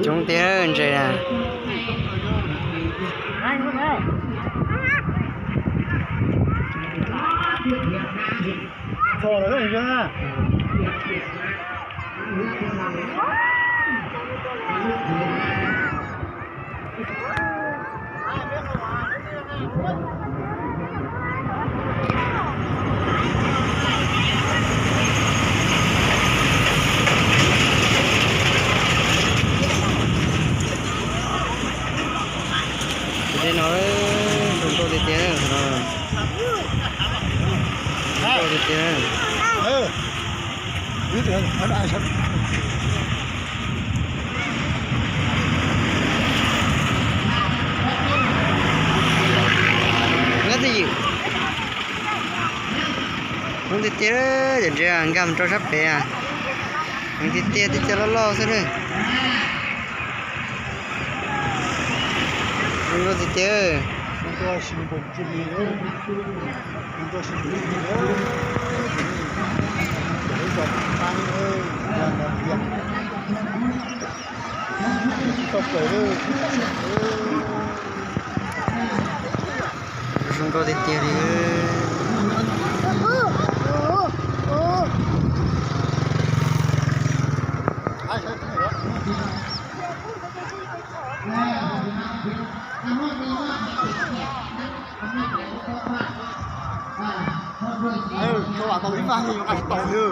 ຈົ່ງເຕີເນາະ. ພໍແລ້ວເນາະ. ເດເນາະ ເອີຍ ເບິ່ງໂຕເຕຍໆ ເນາະ ເບິ່ງໂຕເຕຍໆ ເອີ ງາມແທ້ຢູ່ ເບິ່ງເຕຍໆ ເດີ ງາມໂຕຊັບເປຍ ເບິ່ງເຕຍໆ ເຕຍໆ ຫຼໍ່ໆ ຊະເດີ. ເອີ ເພາະວ່າຕ້ອງມີມາມີອັນຕໍ່ເດີ.